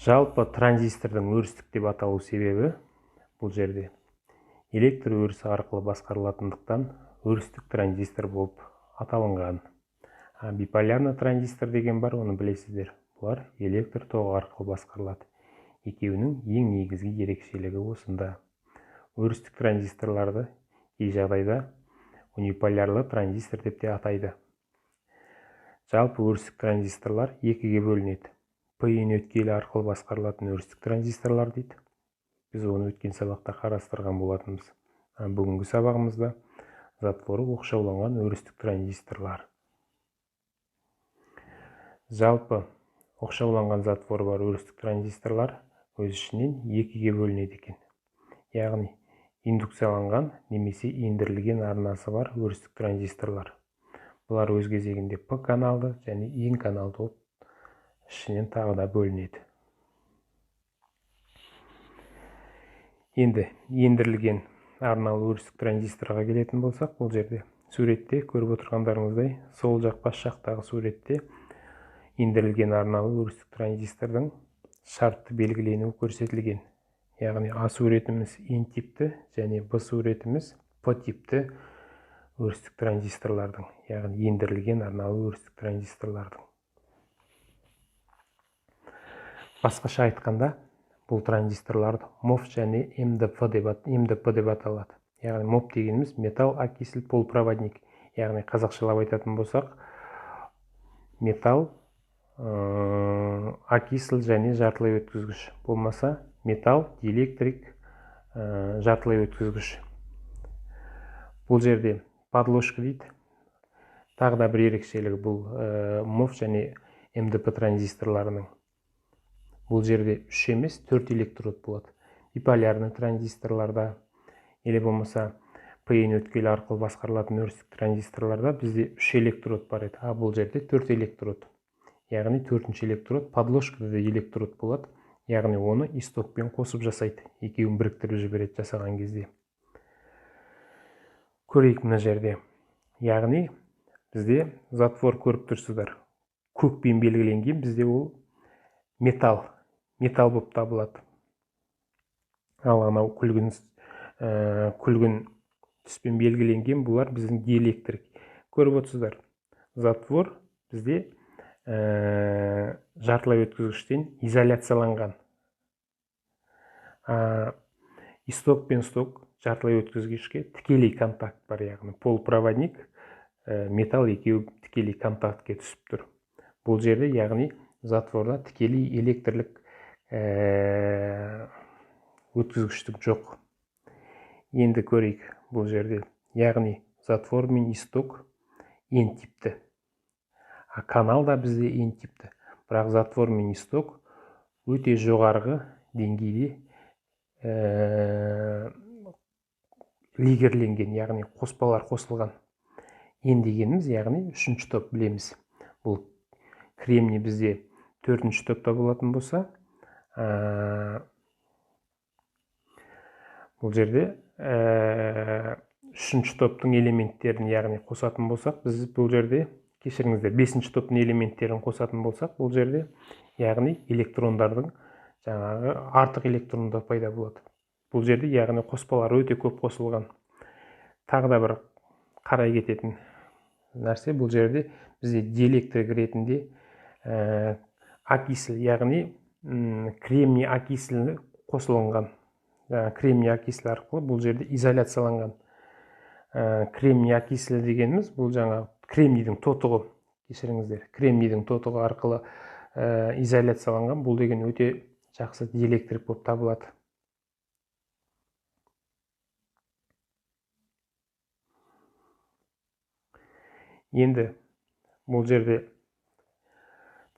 Жалпы транзистордың өрістік деп аталу себебі бұл жерде электр өрісі арқылы басқарылатындықтан өрістік транзистор болып аталынған. Биполярный транзистор деген бар, оны білесіздер. Бұлар электр тоғы арқылы басқарылады. Екеуінің ең негізгі ерекшелігі осында. Өрістік транзисторларды кей жағдайда униполярлы транзистор деп те атайды. Жалпы өрістік транзисторлар екіге бөлінеді. P-N өткелі арқылы басқарылатын өрістік транзисторлар дейді. Біз оны өткен сабақта қарастырған болатынбыз. Бүгінгі сабағымызда затворы оқшауланған өрістік транзисторлар. Жалпы оқшауланған затворы бар өрістік транзисторлар өз ішінен екіге бөлінеді екен. Яғни индукцияланған немесе ендірілген арнасы бар өрістік транзисторлар. Бұлар өз кезегінде P каналды және N каналды болып ішінен тағы да бөлінеді. Енді ендірілген арналы өрістік транзисторға келетін болсақ, бұл жерде суретте көріп отырғандарыңыздай, сол жақ бас жақтағы суретте ендірілген арналы өрістік транзистордың шартты белгіленуі көрсетілген. Яғни А суретіміз N типті және Б суретіміз П типті өрістік транзисторлардың, яғни ендірілген арналы өрістік транзисторлардың. Басқаша айтқанда, бұл транзисторларды МОФ және МДП деп аталады. Яғни МОП дегеніміз металл окисль полупроводник, яғни қазақшалап айтатын болсақ, металл окисль және жартылай өткізгіш, болмаса металл диэлектрик жартылай өткізгіш. Бұл жерде подложка дейді. Тағы да бір ерекшелігі бұл МОФ және МДП транзисторларының. Бұл жерде 3 емес, 4 электрод болады. Биполярный транзисторларда или болмаса P-N өткелі арқылы басқарылатын өрістік транзисторларда бізде 3 электрод бар еді. А бұл жерде 4 электрод. Яғни 4-ші электрод подложкада да электрод болады. Яғни оны истокпен қосып жасайды. Екеуін біріктіріп жібереді жасаған кезде. Көрейік мына жерде. Яғни бізде затвор көріп тұрсыздар. Көкпен белгіленген бізде ол металл. Металл болып табылады. Ал анау күлгін түспен белгіленген бұлар біздің диэлектрик. Көріп отырсыздар. Затвор бізде жартылай өткізгіштен изоляцияланған. Исток пен сток жартылай өткізгішке тікелей контакт бар, яғни полупроводник, металл екеуі тікелей контактке түсіп тұр. Бұл жерде яғни затворда тікелей электрлік өткізгіштік жоқ. Енді көрейік бұл жерде, яғни затвор мен исток N типті. А канал да бізде N типті. Бірақ затвор мен исток өте жоғарғы деңгейде лигерленген, яғни қоспалар қосылған. N дегеніміз яғни 3-ші топ білеміз. Бұл кремний бізде 4-ші топта болатын болса, бұл жерде 3-ші топтың элементтерін яғни қосатын болсақ, біз бұл жерде, кешіріңіздер, 5-ші топтың элементтерін қосатын болсақ, бұл жерде яғни электрондардың жаңағы артық электрондар пайда болады. Бұл жерде яғни қоспалар өте көп қосылған. Тағы да бір қарай кететін нәрсе, бұл жерде бізде диэлектрик ретінде окисль, яғни кремний окислі қосылынған. Кремний окислі арқылы бұл жерде изоляцияланған. Кремний окислі дегеніміз бұл жаңа кремнийдің тотығы, кешіріңіздер, кремнийдің тотығы арқылы изоляцияланған. Бұл деген өте жақсы диэлектрик болып табылады. Енді бұл жерде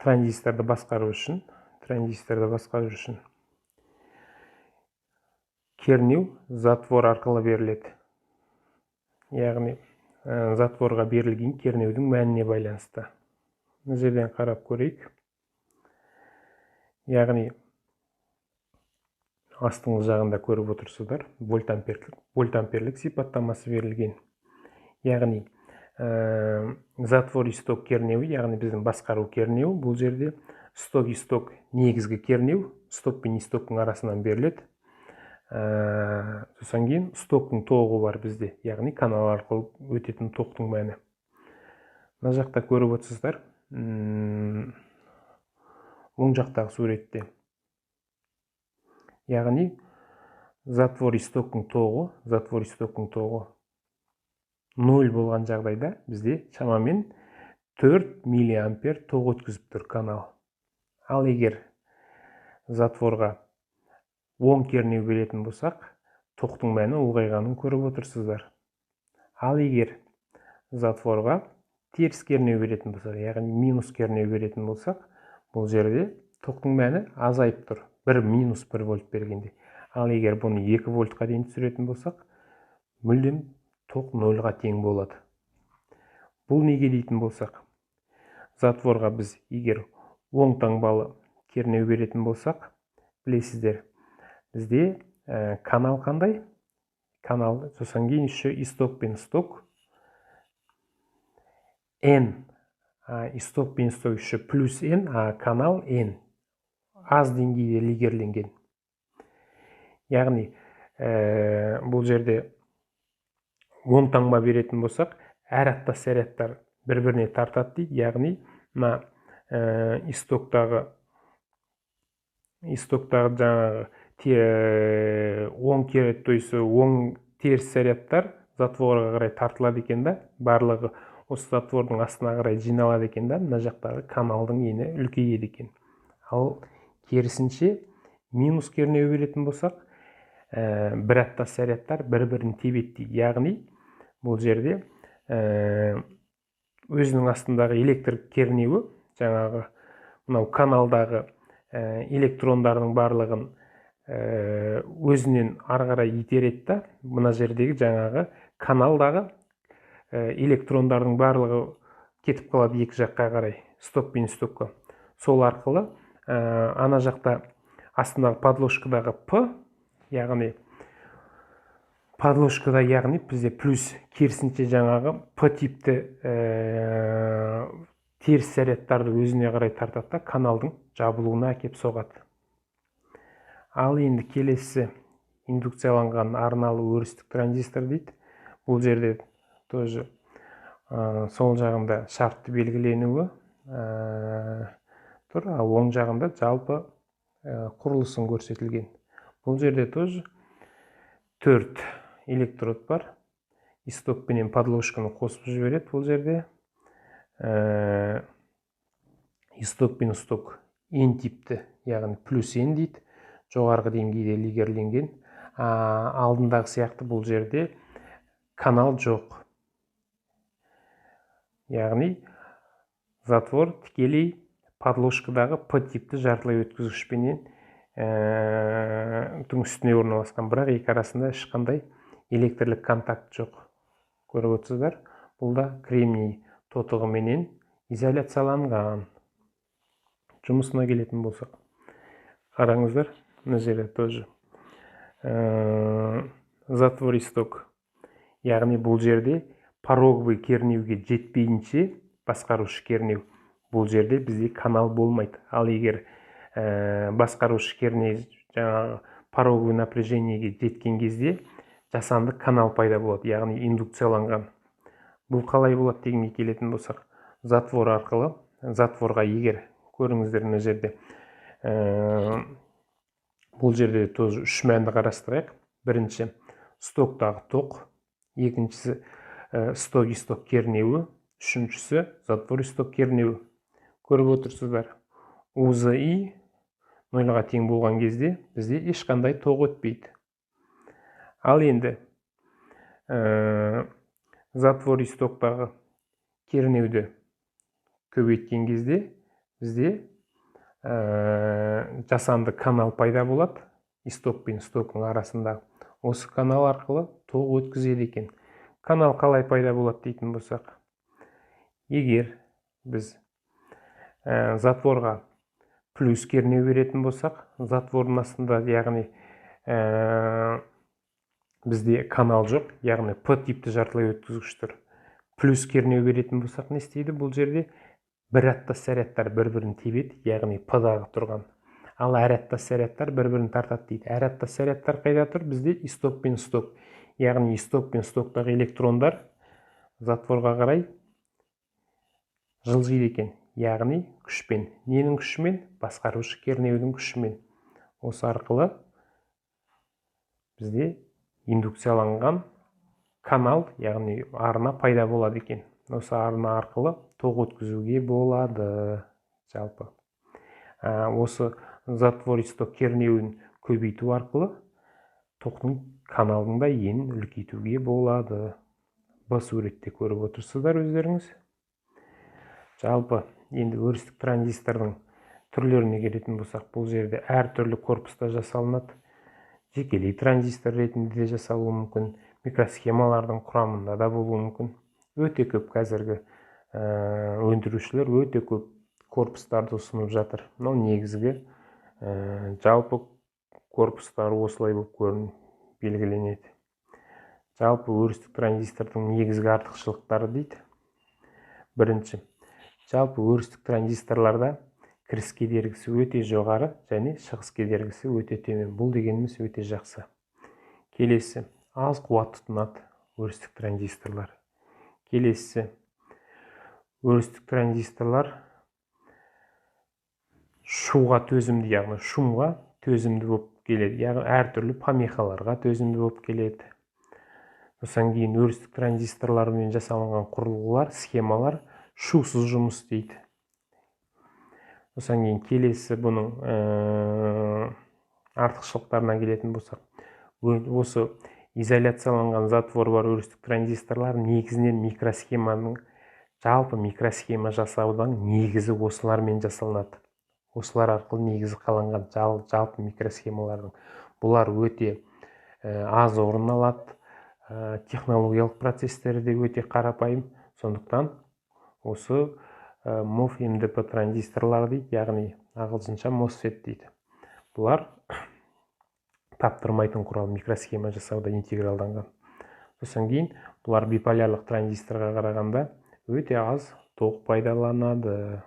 транзисторды басқару үшін, кернеу затвор арқылы беріледі. Яғни затворға берілген кернеудің мәніне байланысты. Мына жерден қарап көрейік. Яғни астыңғы жағында көріп отырсыздар, вольтамперлік сипаттамасы берілген. Яғни затвор исток кернеуі, яғни біздің басқару кернеуі, бұл жерде сток исток негізгі кернеу, Сток пен истоктың арасынан беріледі. Содан кейін стоктың тоғы бар бізде, яғни канал арқылы өтетін тоқтың мәні. Мына жақта көріп отырсыздар, оң жақтағы суретте. Яғни затвор истоктың тоғы, затвор истоктың тоғы 0 болған жағдайда бізде шамамен 4 миллиампер тоқ өткізіп тұр канал. Ал егер затворға оң кернеу беретін болсақ, тоқтың мәні ұлғайғанын көріп отырсыздар. Ал егер затворға теріс кернеу беретін болсақ, яғни минус кернеу беретін болсақ, бұл жерде тоқтың мәні азайып тұр. 1 минус 1 вольт бергенде. Ал егер бұны 2 вольтқа дейін түсіретін болсақ, мүлдем тоқ 0-ға тең болады. Бұл неге дейтін болсақ, затворға біз егер оң таңбалы кернеу беретін болсақ, білесіздер, бізде канал қандай? Канал, сосын кейін еще исток пен сток N, исток пен сток еще плюс N, а канал N аз деңгейде лигерленген. Яғни бұл жерде оң таңба беретін болсақ, әр аттас зарядтар бір-біріне тартады дейді. Яғни мына истоктағы жаңағы оң то есть оң теріс зарядтар затворға қарай тартылады екен да, барлығы осы затвордың астына қарай жиналады екен да, мына жақтағы каналдың ені үлкейеді екен. Ал керісінше минус кернеу беретін болсақ, бір аттас зарядтар бір-бірін тебеді дейді. Яғни бұл жерде өзінің астындағы электр кернеуі жаңағы мынау каналдағы электрондардың барлығын өзінен ары қарай итереді да, мына жердегі жаңағы каналдағы электрондардың барлығы кетіп қалады екі жаққа қарай, сток пен стокқа. Сол арқылы ана жақта астындағы подложкадағы П, яғни подложкада, яғни бізде плюс, керісінше жаңағы П типті теріс зарядтарды өзіне қарай тартады да, каналдың жабылуына әкеп соғады. Ал енді келесі индукцияланған арналы өрістік транзистор дейді. Бұл жерде тоже сол жағында шартты белгіленуі тұр, ал оң жағында жалпы құрылысын көрсетілген. Бұл жерде тоже 4 электрод бар. Исток пенен подложканы қосып жібереді бұл жерде. Исток пен сток N типті, яғни плюс N дейді. Жоғарғы деңгейде лигерленген. Алдындағы сияқты бұл жерде канал жоқ. Яғни затвор тікелей подложкадағы П типті жартылай өткізгішпенен үстіне орналасқан, бірақ екі арасында ешқандай электрлік контакт жоқ. Көріп отырсыздар, бұл да кремний тотығыменен изоляцияланған. Жұмысына келетін болсақ, қараңыздар, мына жерде тоже затвор исток, яғни бұл жерде пороговый кернеуге жетпейінше басқарушы кернеу, бұл жерде бізде канал болмайды. Ал егер басқарушы кернеу жаңағы пороговый напряжениеге жеткен кезде жасанды канал пайда болады, яғни индукцияланған. Бұл қалай болады дегенге келетін болсақ, затвор арқылы затворға егер көріңіздер мына жерде, бұл жерде тоже үш мәнді қарастырайық. Бірінші стоктағы тоқ, екіншісі сток исток кернеуі, үшіншісі затвор исток кернеуі. Көріп отырсыздар, УЗИ 0-ға тең болған кезде бізде ешқандай тоқ өтпейді. Ал енді затвор истоктағы кернеуді көбейткен кезде бізде жасанды канал пайда болады. Исток пен стоктың арасында осы канал арқылы тоқ өткізеді екен. Канал қалай пайда болады дейтін болсақ, егер біз затворға плюс кернеу беретін болсақ, затвордың астында, яғни бізде канал жоқ, яғни П типті жартылай өткізгіш тұр. Плюс кернеу беретін болсақ, не істейді? Бұл жерде бір аттас зарядтар бір-бірін тебеді, яғни П-дағы тұрған. Ал әраттас зарядтар бір-бірін тартады дейді. Әраттас зарядтар қайда тұр? Бізде исток пен сток. Яғни исток пен стоктағы электрондар затворға қарай жылжиды екен. Яғни күшпен. Ненің күшімен? Басқарушы кернеудің күшімен. Осы арқылы бізде индукцияланған канал, яғни арна пайда болады екен. Осы арна арқылы тоқ өткізуге болады жалпы. Осы затвор исток кернеуін көбейту арқылы тоқтың каналдың да енін үлкейтуге болады. Б суретте көріп отырсыздар өздеріңіз. Жалпы енді өрістік транзистордың түрлеріне келетін болсақ, бұл жерде әртүрлі корпуста жасалынады. Жекелей транзистор ретінде де жасалуы мүмкін, микросхемалардың құрамында да болуы мүмкін. Өте көп қазіргі өндірушілер өте көп корпустарды ұсынып жатыр. Мынау негізгі жалпы корпустары осылай болып көрініп белгіленеді. Жалпы өрістік транзистордың негізгі артықшылықтары дейді. Бірінші, жалпы өрістік транзисторларда кіріс кедергісі өте жоғары және шығыс кедергісі өте төмен. Бұл дегеніміз өте жақсы. Келесі, аз қуат тұтынады өрістік транзисторлар. Келесі, өрістік транзисторлар шуға төзімді, яғни шумға төзімді болып келеді, яғни әртүрлі помехаларға төзімді болып келеді. Содан кейін өрістік транзисторлармен жасалынған құрылғылар, схемалар шусыз жұмыс істейді. Содан кейін келесі бұның артықшылықтарына келетін болсақ, осы изоляцияланған затвор бар өрістік транзисторлар негізінен микросхеманың, жалпы микросхема жасаудың негізі осылармен жасалынады. Осылар арқылы негізі қаланған жалпы микросхемалардың. Бұлар өте аз орын алады, технологиялық процестері де өте қарапайым. Сондықтан осы MOV MDP транзисторлары дейді, яғни ағылшынша MOSFET дейді. Бұлар таптырмайтын құрал микросхема жасауда интегралданған. Содан кейін бұлар биполярлық транзисторға қарағанда өте аз тоқ пайдаланады.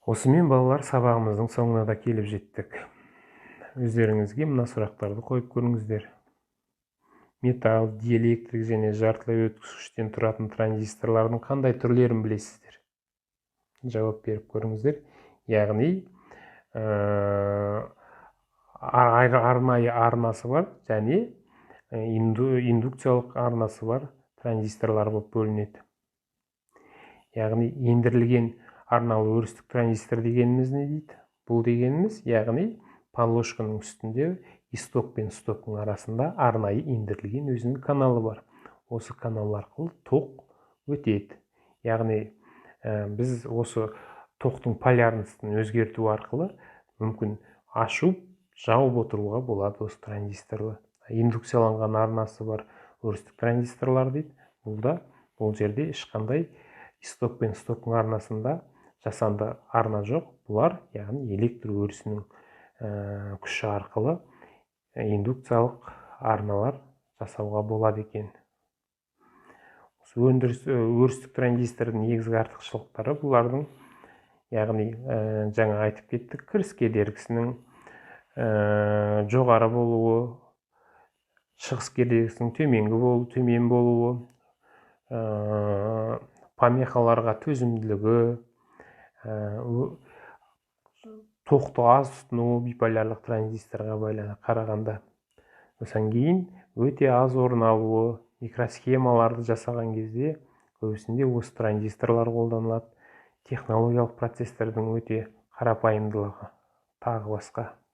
Осымен балалар сабағымыздың соңына да келіп жеттік. Өздеріңізге мына сұрақтарды қойып көріңіздер. Металл, диэлектрик және жартылай өткізгіштен тұратын транзисторлардың қандай түрлерін білесіздер? Жауап беріп көріңіздер. Яғни арнайы арнасы бар және индукциялық арнасы бар транзисторлар болып бөлінеді. Яғни ендірілген арналы өрістік транзистор дегеніміз не дейді? Бұл дегеніміз, яғни подложканың үстінде исток пен стоктың арасында арнайы ендірілген өзінің каналы бар. Осы канал арқылы тоқ өтеді. Яғни біз осы тоқтың полярностын өзгерту арқылы мүмкін ашу, жауып отыруға болады осы транзисторлы. Индукцияланған арнасы бар өрістік транзисторлар дейді. Бұл да бұл жерде ешқандай исток пен стоктың арнасында жасанды арна жоқ. Бұлар, яғни электр өрісінің күші арқылы индукциялық арналар жасауға болады екен. Осы өрістік транзистордың негізгі артықшылықтары бұлардың, яғни жаңа айтып кеттік, кіріс кедергісінің жоғары болуы, шығыс кедергісінің төмен болуы, помехаларға төзімділігі, тоқты аз тұтынуы биполярлық транзисторға қарағанда. Содан кейін өте аз орын алуы, микросхемаларды жасаған кезде көбісінде осы транзисторлар қолданылады. Технологиялық процестердің өте қарапайымдылығы, тағы басқа.